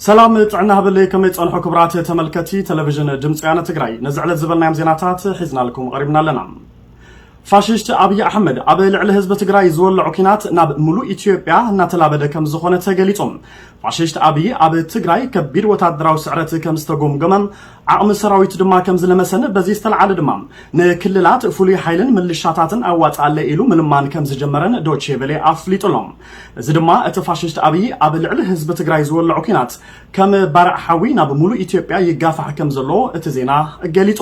ሰላም ጥዕና ሃበለይ፣ ከመይ ጸንሑ ክቡራት ተመልከቲ ቴሌቪዥን ድምፂ ወያነ ትግራይ? ነዚ ዕለት ዝበልናዮም ዜናታት ሒዝናልኩም ቀሪብና ኣለና። ፋሽስት ኣብይ ኣሕመድ ኣብ ልዕሊ ህዝቢ ትግራይ ዝወለዖ ኲናት ናብ ሙሉእ ኢትዮጵያ እናተላበደ ከም ዝኾነ ተገሊጹ። ፋሽስት ኣብይ ኣብ ትግራይ ከቢድ ወታደራዊ ስዕረት ከም ዝተጎምገመ፣ ዓቕሚ ሰራዊት ድማ ከም ዝለመሰን በዚ ዝተልዓለ ድማ ንክልላት ፍሉይ ሓይልን ምልሻታትን ኣዋፅኣለይ ኢሉ ምልማን ከም ዝጀመረን ዶቼ ቬለ ኣፍሊጡ ኣሎ። እዚ ድማ እቲ ፋሽስት ኣብይ ኣብ ልዕሊ ህዝቢ ትግራይ ዝወለዖ ኲናት ከም ባርዕ ሓዊ ናብ ሙሉእ ኢትዮጵያ ይጋፋሕ ከም ዘሎ እቲ ዜና ገሊጹ።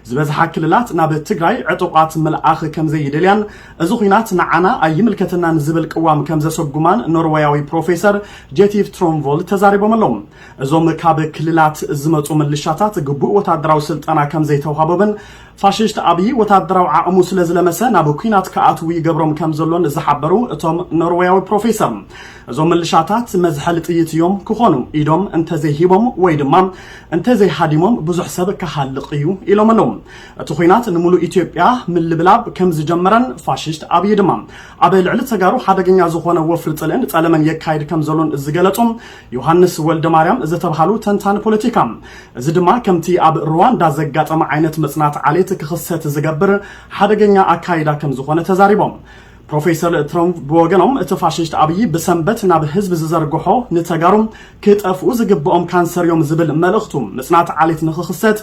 ዝበዝሓ ክልላት ናብ ትግራይ ዕጡቓት ምልኣኽ ከም ዘይደልያን፣ እዚ ኲናት ንዓና ኣይምልከተናን ዝብል ቅዋም ከም ዘሰጉማን ኖርወያዊ ፕሮፌሰር ጄቲቭ ትሮንቮል ተዛሪቦም ኣለዉ። እዞም ካብ ክልላት ዝመጹ ምልሻታት ግቡእ ወታደራዊ ስልጠና ከም ዘይተውሃቦምን፣ ፋሽስት ኣብይ ወታደራዊ ዓቕሙ ስለ ዝለመሰ ናብ ኲናት ክኣትዉ ይገብሮም ከም ዘሎን ዝሓበሩ እቶም ኖርወያዊ ፕሮፌሰር፣ እዞም ምልሻታት መዝሐሊ ጥይት እዮም ክኾኑ፣ ኢዶም እንተዘይሂቦም ወይ ድማ እንተዘይሃዲሞም ብዙሕ ሰብ ክሃልቕ እዩ ኢሎም ኣለዉ። እቲ ኲናት ንምሉእ ኢትዮጵያ ምልብላብ ከም ዝጀመረን ፋሽስት ኣብይ ድማ ኣብ ልዕሊ ተጋሩ ሓደገኛ ዝኾነ ወፍሪ ጽልእን ጸለመን የካይድ ከም ዘሎን ዝገለጹ ዮሃንስ ወልደ ማርያም ዝተብሃሉ ተንታኒ ፖለቲካ፣ እዚ ድማ ከምቲ ኣብ ሩዋንዳ ዘጋጠመ ዓይነት መጽናት ዓሌት ክኽሰት ዝገብር ሓደገኛ ኣካይዳ ከም ዝኾነ ተዛሪቦም። ፕሮፌሰር ትሮንቭ ብወገኖም፣ እቲ ፋሽስት ኣብይ ብሰንበት ናብ ህዝቢ ዝዘርግሖ ንተጋሩ ክጠፍኡ ዝግብኦም ካንሰር እዮም ዝብል መልእኽቱ፣ ምጽናት ዓሌት ንኽኽሰት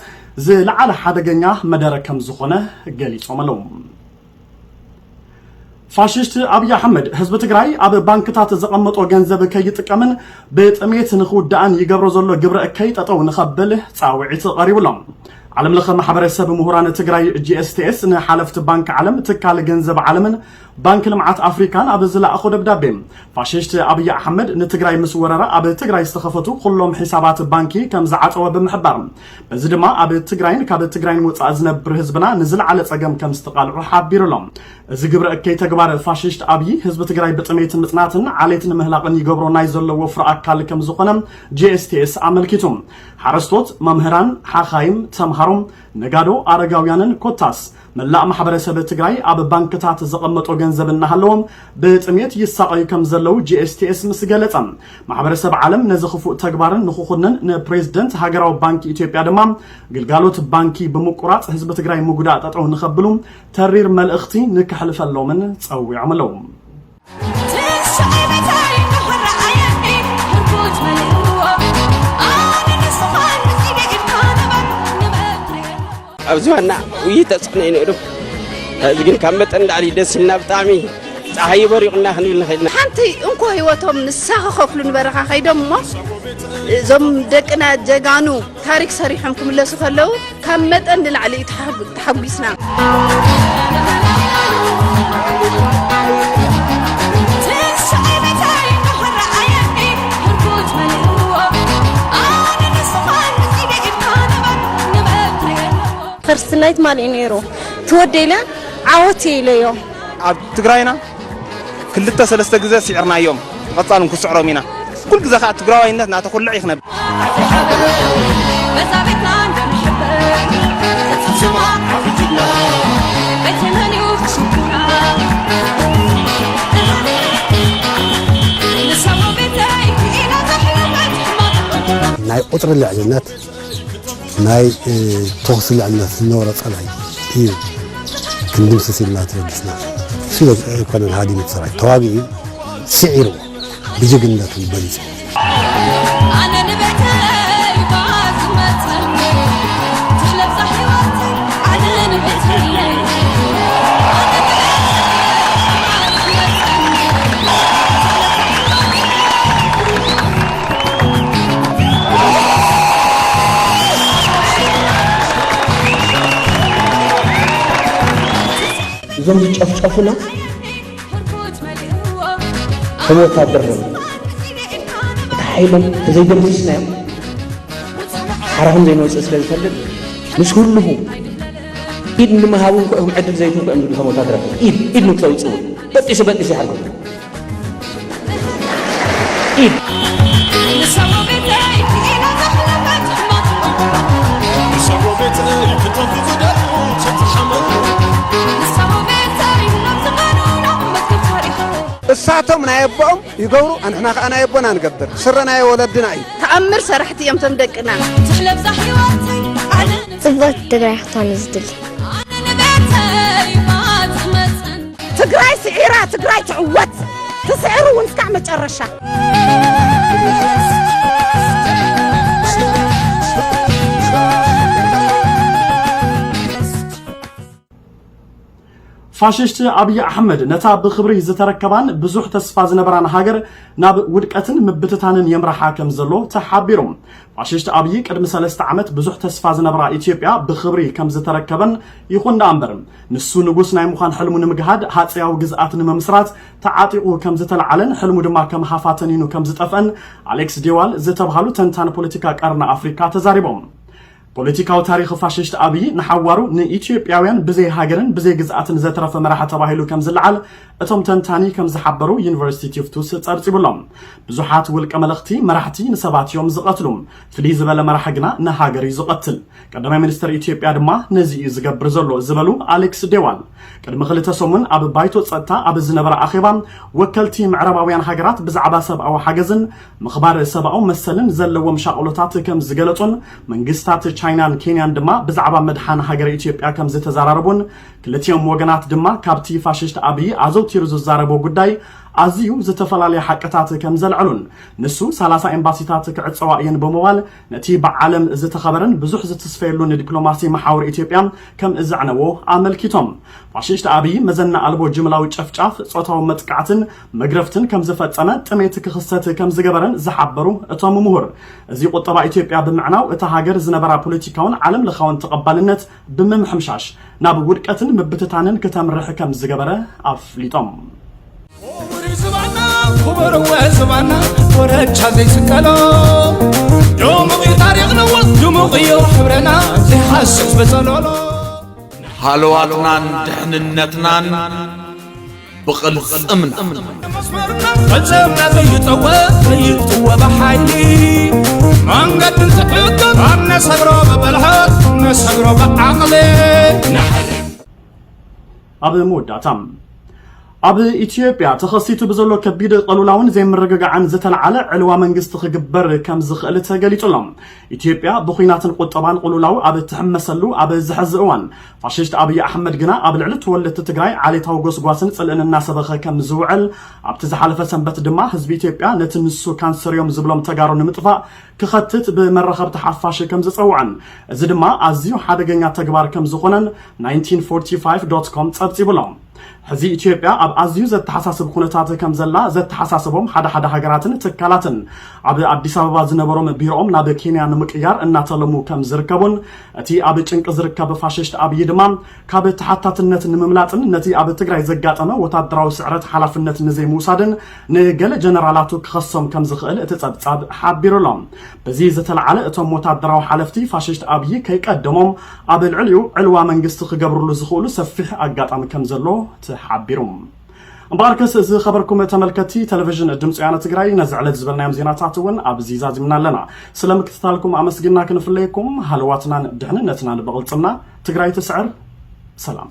ዝለዓለ ሓደገኛ መደረ ከም ዝኾነ ገሊጾም ኣለዉ። ፋሽስት ኣብይ ኣሕመድ ህዝቢ ትግራይ ኣብ ባንክታት ዘቐመጦ ገንዘብ ከይጥቀምን ብጥሜት ንኽውዳእን ይገብሮ ዘሎ ግብረ እከይ ጠጠው ንኸብል ጻውዒት ቀሪቡ ኣሎ። ዓለም ለኸ ማሕበረሰብ ምሁራን ትግራይ ጂ ኤስ ቲ ኤስ ንሓለፍቲ ባንክ ዓለም፣ ትካል ገንዘብ ዓለምን ባንክ ልምዓት ኣፍሪካን ኣብ ዝለኣኾ ደብዳቤ፣ ፋሽስት ኣብይ ኣሕመድ ንትግራይ ምስ ወረረ ኣብ ትግራይ ዝተኸፈቱ ኩሎም ሒሳባት ባንኪ ከም ዝዓጸወ ብምሕባር፣ በዚ ድማ ኣብ ትግራይን ካብ ትግራይን ወጻኢ ዝነብር ህዝብና ንዝለዓለ ጸገም ከም ዝተቓልዑ ሓቢሩ ኣሎ። እዚ ግብረ እከይ ተግባር ፋሽስት ኣብይ ህዝቢ ትግራይ ብጥሜት ምጽናትን ዓሌት ንምህላቕን ይገብሮ ናይ ዘሎ ወፍሪ ኣካል ከም ዝኾነ ጂ ኤስ ቲ ኤስ ኣመልኪቱ። ሓረስቶት፣ መምህራን፣ ሓኻይም፣ ተምሃሮ፣ ነጋዶ፣ ኣረጋውያንን ኮታስ መላእ ማሕበረሰብ ትግራይ ኣብ ባንክታት ዘቐመጦ ገንዘብ እናሃለዎም ብጥሜት ይሳቐዩ ከም ዘለዉ ጂ ኤስ ቲ ኤስ ምስ ገለጸ፣ ማሕበረሰብ ዓለም ነዚ ክፉእ ተግባርን ንኽኹንን ንፕሬዝደንት ሃገራዊ ባንኪ ኢትዮጵያ ድማ ግልጋሎት ባንኪ ብምቁራፅ ህዝቢ ትግራይ ምጉዳእ ጠጠው ንኸብሉ ተሪር መልእኽቲ ንከሕልፈሎምን ፀዊዖም ኣለዉ። ኣብዚ ዋና ውይይት ተፅዕኖ እዩ ነይሩ። እዚ ግን ካብ መጠን ላዕሊ ደስ ኢልና፣ ብጣዕሚ ፀሓይ በሪቑና ክንብል ንኽእል ኢና። ሓንቲ እንኮ ህይወቶም ንሳ ክኸፍሉ ንበረኻ ከይዶም እሞ፣ እዞም ደቅና ጀጋኑ ታሪክ ሰሪሖም ክምለሱ ከለዉ ካብ መጠን ንላዕሊ እዩ ተሓጉ-፣ ተሓጒስና። ፈርስት ናይት ማን እዩ ነይሩ? ትወደ ኢለ ዓወት እየ ኢለዮ። ኣብ ትግራይና ክልተ ሰለስተ ግዜ ስዒርናዮም፣ ብቐጻል እውን ክስዕሮም ኢና። ኩሉ ግዜ ከኣ ትግራዋይነት እናተኹልዕ እዩ ክነብር። ናይ ቁጽሪ ልዕልነት፣ ናይ፣ እ፣ ተኹሲ ልዕልነት ዝነበሮ ጸላኢ እዩ ክንድምስስ ኢልና ተበጊስና። እሱ ኣይኮነን ሃዲሙ እቲ ሰራዊት፣ ተዋጊኡ፣ ስዒሩ፣ ብጅግንነቱ በሊጹ። እዞም ዝጨፍጨፉና ከም ወታደር ነው። እቲ ሓይሎም ተዘይደምሲስናዮም ሓራኹም ዘይንወፅእ ስለ ዝፈልጥ፣ ምስ ህልኹ ኢድ ንምሃቡ እንኳ እዮም ዕድል ዘይትንኩ እዮም ዝብሉ። ከም ወታደራት ኢድ፣ ኢድ ንክተውፅኡ በጢሱ፣ በጢሱ ይሓርጎም። ኢድ። እሳት እቶም ናይ ኣቦኦም ይገብሩ፣ ኣንሕና ከኣ ናይ ኣቦና ንገብር። ስረ ናይ ወለድና እዩ። ተኣምር ሰራሕቲ እዮም እቶም ደቅና። ትሕለብዛ ህይወተይ ኣነ ጽብቕቲ ትግራይ ክትኮን ዝድሊ። ኣነ ንቤተይ ባጽመጽን ትግራይ ስዒራ ትግራይ ትዕወት። ትስዕር እውን እስካዕ መጨረሻ። ፋሽስት ኣብይ ኣሕመድ ነታ ብኽብሪ ዝተረከባን ብዙሕ ተስፋ ዝነበራን ሃገር ናብ ውድቀትን ምብትታንን የምርሓ ከም ዘሎ ተሓቢሩ። ፋሽስት ኣብይ ቅድሚ ሰለስተ ዓመት ብዙሕ ተስፋ ዝነበራ ኢትዮጵያ ብኽብሪ ከም ዝተረከበን ይኹን ደኣ እምበር፣ ንሱ ንጉስ ናይ ምዃን ሕልሙ ንምግሃድ ሃፀያዊ ግዝኣት ንምምስራት ተዓጢቑ ከም ዝተለዓለን ሕልሙ ድማ ከም ሃፋ ተኒኑ ከም ዝጠፍአን ኣሌክስ ዴዋል ዝተብሃሉ ተንታኒ ፖለቲካ ቀርኒ ኣፍሪካ ተዛሪቦም። ፖለቲካዊ ታሪኽ ፋሽስት ኣብይ ንሓዋሩ ንኢትዮጵያውያን ብዘይ ሃገርን ብዘይ ግዝኣትን ዘትረፈ መራሒ ተባሂሉ ከም ዝለዓል እቶም ተንታኒ ከም ዝሓበሩ ዩኒቨርሲቲ ቲፍቱስ ጸብጺቡሎም። ብዙሓት ውልቀ መለኽቲ መራሕቲ ንሰባት እዮም ዝቐትሉ፣ ፍልይ ዝበለ መራሒ ግና ንሃገር እዩ ዝቐትል። ቀዳማይ ሚኒስትር ኢትዮጵያ ድማ ነዚ እዩ ዝገብር ዘሎ ዝበሉ ኣሌክስ ዴዋል፣ ቅድሚ ክልተ ሰሙን ኣብ ባይቶ ጸጥታ ኣብ ዝነበረ ኣኼባ ወከልቲ ምዕራባውያን ሃገራት ብዛዕባ ሰብኣዊ ሓገዝን ምኽባር ሰብኣዊ መሰልን ዘለዎም ሻቕሎታት ከም ዝገለጹን መንግስታት ቻይናን ኬንያን ድማ ብዛዕባ ምድሓን ሃገረ ኢትዮጵያ ከም ዝተዘራረቡን ክልቲኦም ወገናት ድማ ካብቲ ፋሽስት ኣብይ ኣዘውቲሩ ዝዛረቦ ጉዳይ ኣዝዩ ዝተፈላለየ ሓቅታት ከም ዘልዐሉን ንሱ ሰላሳ ኤምባሲታት ክዕጸዋ እየን ብምባል ነቲ ብዓለም ዝተኸበረን ብዙሕ ዝትስፈየሉን ዲፕሎማሲ መሓውር ኢትዮጵያ ከም እዘዕነዎ ኣመልኪቶም። ፋሽስት ኣብይ መዘና ኣልቦ ጅምላዊ ጨፍጫፍ፣ ጾታዊ መጥቃዕትን መግረፍትን ከም ዝፈጸመ ጥሜት ክኽሰት ከም ዝገበረን ዝሓበሩ እቶም ምሁር፣ እዚ ቁጠባ ኢትዮጵያ ብምዕናው እታ ሃገር ዝነበራ ፖለቲካውን ዓለም ለኻውን ተቐባልነት ብምምሕምሻሽ ናብ ውድቀትን ምብትታንን ክተምርሕ ከም ዝገበረ ኣፍሊጦም። ክቡር ዝባና ክቡር እወ ዝባና ወረቻ ዘይስቀሎ ድሙቕ እዩ ታሪኽና ድሙቕ እዩ ሕብረና ዘይሓስስ በጸሎሎ ሃለዋትናን ድሕንነትናን ብቕልጽምና መስመርና ፈጸምና ዘይጠወ ዘይጥወ ብሓይሊ መንገድን ትዕግም ኣነሰግሮ ብብልሓት ነሰግሮ ብዓቕሊ ኣብ መወዳእታ ኣብ ኢትዮጵያ ተኸሲቱ ብዘሎ ከቢድ ቅልውላውን ዘይምርግጋዕን ዝተለዓለ ዕልዋ መንግስቲ ክግበር ከም ዝኽእል ተገሊጹ ኣሎ። ኢትዮጵያ ብኹናትን ቁጠባን ቅልውላው ኣብ እትሕመሰሉ ኣብዚ ሕዚ እዋን ፋሽስት ኣብይ ኣሕመድ ግና ኣብ ልዕሊ ተወለድቲ ትግራይ ዓሌታዊ ጎስጓስን ጽልእን እናሰበኸ ከም ዝውዕል ኣብቲ ዝሓለፈ ሰንበት ድማ ህዝቢ ኢትዮጵያ ነቲ ንሱ ካንሰር እዮም ዝብሎም ተጋሩ ንምጥፋእ ክኸትት ብመራኸብቲ ሓፋሽ ከም ዝጸውዐን እዚ ድማ ኣዝዩ ሓደገኛ ተግባር ከም ዝኾነን ናይንቲን ፎርቲ ፋይቭ ዶት ኮም ጸብጺቡሎ። ሕዚ ኢትዮጵያ ኣብ ኣዝዩ ዘተሓሳስብ ኩነታት ከም ዘላ ዘተሓሳስቦም ሓደ ሓደ ሃገራትን ትካላትን ኣብ ኣዲስ ኣበባ ዝነበሮም ቢሮኦም ናብ ኬንያ ንምቅያር እናተለሙ ከም ዝርከቡን እቲ ኣብ ጭንቂ ዝርከብ ፋሽስት ኣብይ ድማ ካብ ተሓታትነት ንምምላጥን ነቲ ኣብ ትግራይ ዘጋጠመ ወታደራዊ ስዕረት ሓላፍነት ንዘይምውሳድን ንገለ ጀነራላቱ ክኸሶም ከም ዝኽእል እቲ ጸብጻብ ሓቢሩ ኣሎ። በዚ ዝተለዓለ እቶም ወታደራዊ ሓለፍቲ ፋሽስት ኣብይ ከይቀደሞም ኣብ ልዕሊኡ ዕልዋ መንግስቲ ክገብርሉ ዝኽእሉ ሰፊሕ ኣጋጣሚ ከም ዘሎ ተሓቢሩ። እምበኣርከስ ዝኸበርኩም ተመልከቲ ቴሌቪዥን ድምፂ ወያነ ትግራይ ነዚ ዕለት ዝበልናዮም ዜናታት እውን ኣብዚ ዛዚምና ኣለና። ስለ ምክትታልኩም ኣመስጊና ክንፍለየኩም ሃለዋትናን ድሕንነትናን ብቕልፅምና ትግራይ ትስዕር። ሰላም።